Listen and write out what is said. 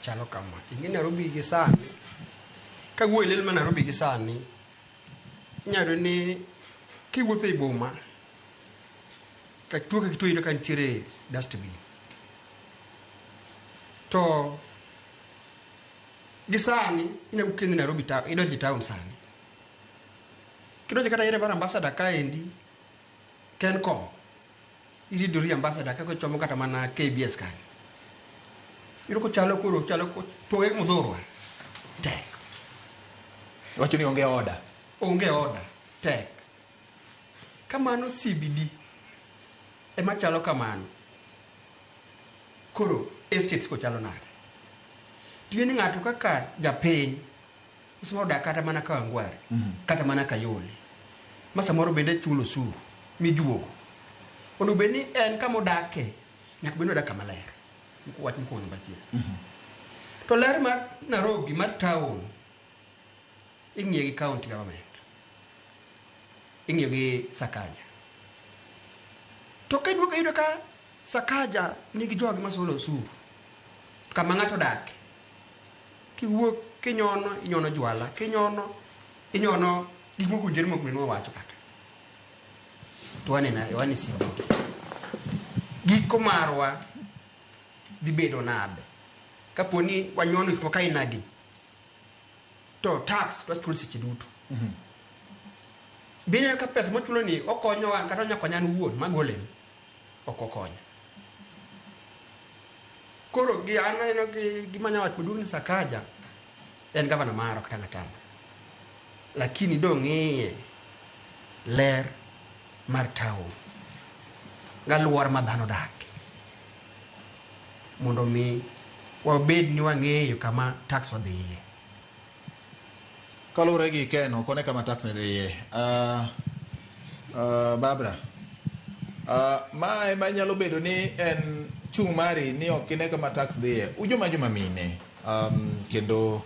Chalo kama. Ing'e Nairobi gi sani, kawuoyo e lel ma Nairobi gi sani, inyalo yudo ni kiwuotho ei boma, ka kituo ka kituo iyudo ka nitiere dustbin. To gi sani inyalo wuok kidhi Nairobi ta idonjo e town sani. Kidonjo kata area mar Ambassador kaendi, Kencom, iridori Ambassador kaka ichomo kata mana KBS kanyo. Iyudo kochalo koro chalo poge mudhurwa. Tek. Wacho ni onge order. Onge order. Tek. Kamano CBD ema chalo kamano. Koro estates ko chalo nade? Tiende ni ng'ato kaka japiny samoro odak kata mana Kawangware, kata mana Kayole, ma samoro bende chulo osuru mijuogo. Onego bed ni en kama odake, nyaka bed ni odak kama ler. Wach mokwongo namba achiel. To ler mar Nairobi mar town ing'iyo gi county government. Ing'iyo gi Sakaja. To kiduogo iyudo ka Sakaja nigi jogi masolo osuru. Kama ng'ato odake. Kiwuok kinyono, inyono jwala, kinyono, inyono gik moko owinjore mok onego wacho kata. To wane wane CBD. Giko marwa dhi bedo nade? Kapo ni wanyono gik moko aina gi, to tax to wachulo seche duto. Be ineno ka pesa mwachulo ni okonyowa kata onya konya an owuon magole ni? Ok okonya. Koro gi an aneno gi gima anya wacho maduong' ni Sakaja en gavana mara ok tang' atanga. Lakini dong'iye ler mar town galuora ma dhano odake mondo mi wabed ni wang'eyo kama tax wadhiye. Kaluwore gi Ken, ok one kama tax ne dhiye. Barbara, ma ema nyalo bedo ni en chung' mari ni ok ine kama tax dhiye. Ujoma joma mine kendo